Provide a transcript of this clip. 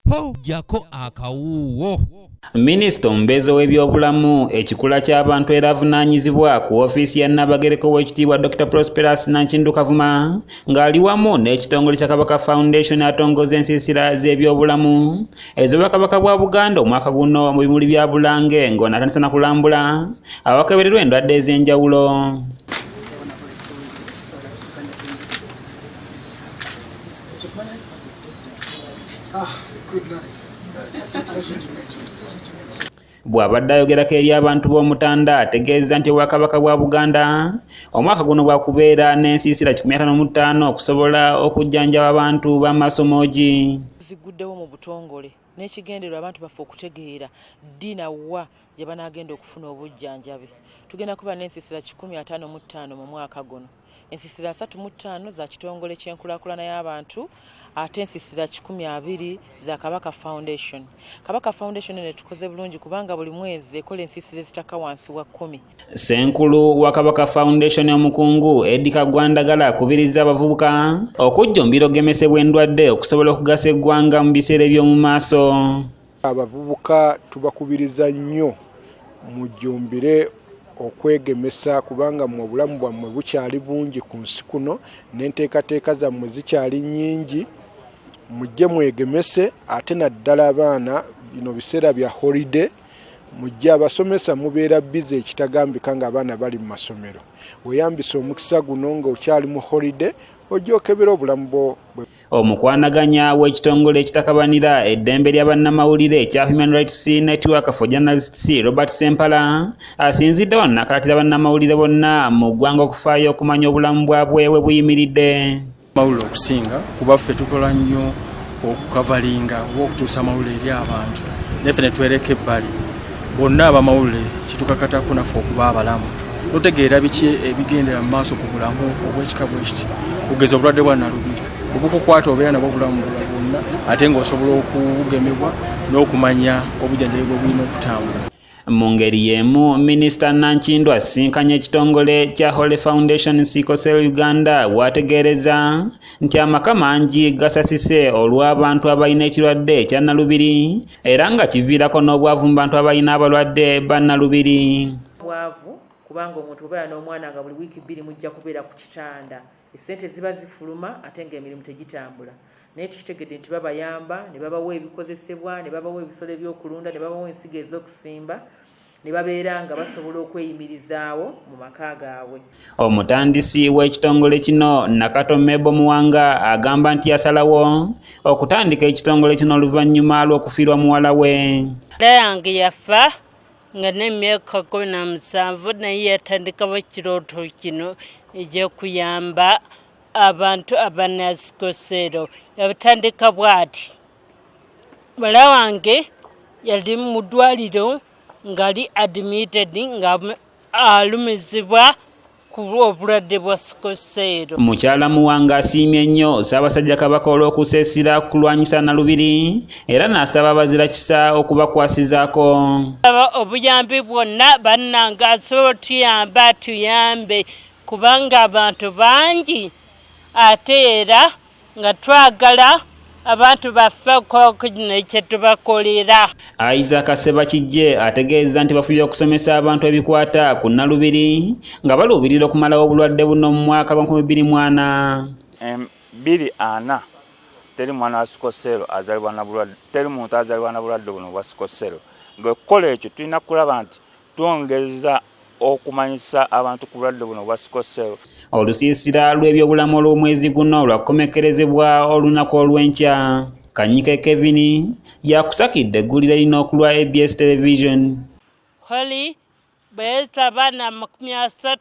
Ho, ggyako akawuuwo. Minisita omubeezi ow'ebyobulamu, ekikula ky'abantu era avunaanyizibwa ku woofiisi ya Nnaabagereka Oweekitiibwa Dr. Prosperous Nankindu Kavuma ng'ali wamu n'ekitongole kya Kabaka Foundation atongoza ensiisira z'ebyobulamu ez'Obwakabaka bwa Buganda omwaka guno mu bimuli bya Bulange ng'ono atandise na kulambula awakebererwa endwadde ez'enjawulo. Bw'abadde ayogerako eri abantu b'Omutanda ategeezezza nti Obwakabaka bwa Buganda omwaka guno bwakubeera n'ensiisira 155 okusobola okujjanjaba abantu b'amasomoogi. Ziguddewo mu butongole n'ekigendererwa abantu baffe okutegeera ddi na wa gye banaagenda okufuna obujjanjabi. Tugenda kuba n'ensiisira 155 mu mwaka guno. Ensiisira 35 za kitongole ky'enkulaakulana y'abantu ate ensiisira 120 za Kabaka Foundation. Kabaka Foundation eno etukoze bulungi kubanga buli mwezi ekola ensiisira ezitakka wansi wa 10. Ssenkulu wa Kabaka Foundation omukungu Eddie Kagwandagala akubirizza abavubuka okujjumbira okugemesebwa endwadde okusobola okugasa eggwanga mu biseera eby'omu maaso. Abavubuka tubakubiriza nnyo mujjumbire okwegemesa kubanga mmwe obulamu bwammwe bukyali bungi ku nsi kuno n'enteekateeka zammwe zikyali nnyingi, mujje mwegemese ate naddala abaana bino biseera bya holiday, mujje abasomesa mubeera busy ekitagambika ng'abaana bali mu masomero, weeyambise omukisa guno ng'okyali mu holiday ojje okebere obulamu bwo. Omukwanaganya w'ekitongole ekitakabanira eddembe lya bannamawulire ekya Human Rights Network for Journalists Robert Sempala asinzidde wano n'akalaatira bannamawulire bonna mu ggwanga okufaayo okumanya obulamu bwabwe we buyimiridde. Mawulire okusinga kuba ffe tukola nnyo okukavalinga oba okutuusa amawulire eri abantu, naye ffe ne twereka ebbali. Bonna abamawulire kitukakatako naffe okuba abalamu notegeera biki ebigendera mu maaso ku bulamu obw'ekika bwe kiti, kugeza obulwadde bwa nalubiri obukukwata obeera nabwo obulamu bula bwonna ate ng'osobola okugemebwa n'okumanya obujjanjabi bwe bulina okutambula. Mu ngeri y'emu Minisita Nankindu asisinkanye ekitongole kya Holy Foundation Sickle Cell Uganda w'ategeereza nti amaka mangi gasasise olw'abantu abalina ekirwadde ekya Nalubiri era nga kiviirako n'obwavu mu bantu abalina abalwadde ba Nalubiri. Bwavu kubanga omuntu obeera n'omwana nga buli wiiki 2 mujja kubeera ku kitanda, essente ziba zifuluma ate ng'emirimu tegitambula. Naye tukitegedde nti babayamba ne babawa ebikozesebwa, ne babawa ebisolo eby'okulunda, ne babawa ensigo ez'okusimba, ne babeera nga basobola okweyimirizaawo mu maka gaabwe. Omutandisi w'ekitongole kino Nakato Mebo Muwanga agamba nti yasalawo okutandika ekitongole kino oluvannyuma lw'okufiirwa muwala we. Yange yafa nga n'emyaka 17 naye yatandikawo ekirooto kino eky'okuyamba abantu abanasikoseero. Yatandika bw'ati, muwala wange yali mu ddwaliro ng'ali admitted nga alumizibwa ku obulwadde bwa sikoseero. Mukyala Muwanga asiimye nnyo Ssaabasajja Kabaka olw'okuseesira kulwanyisa Nalubiri era n'asaba abazirakisa okubakwasizaako. Obuyambi bwonna bannange asobola otuyamba tuyambe kubanga abantu bangi ate era nga twagala abantu baffe kino kye tubakolera. Isaac Ssebakijje ategeeza nti bafubye okusomesa abantu ebikwata ku Nalubiri nga baluubirira okumalawo obulwadde buno mu mwaka gwa 2040. 2040 teri mwana wa sikoseero azaalibwa na bulwadde, teri muntu azaalibwa na bulwadde buno obwa sikoseero. Ng'okukola ekyo tulina kulaba nti twongeza okumanyisa abantu ku bulwadde buno obwa sikoseero. Olusiisira lw'ebyobulamu olw'omwezi guno lwakukomekkerezebwa olunaku olw'enkya. Kanyike Kevin yakusakidde eggulire lino ku lwa ABS Television. Holly bwe yayisa abaana 30.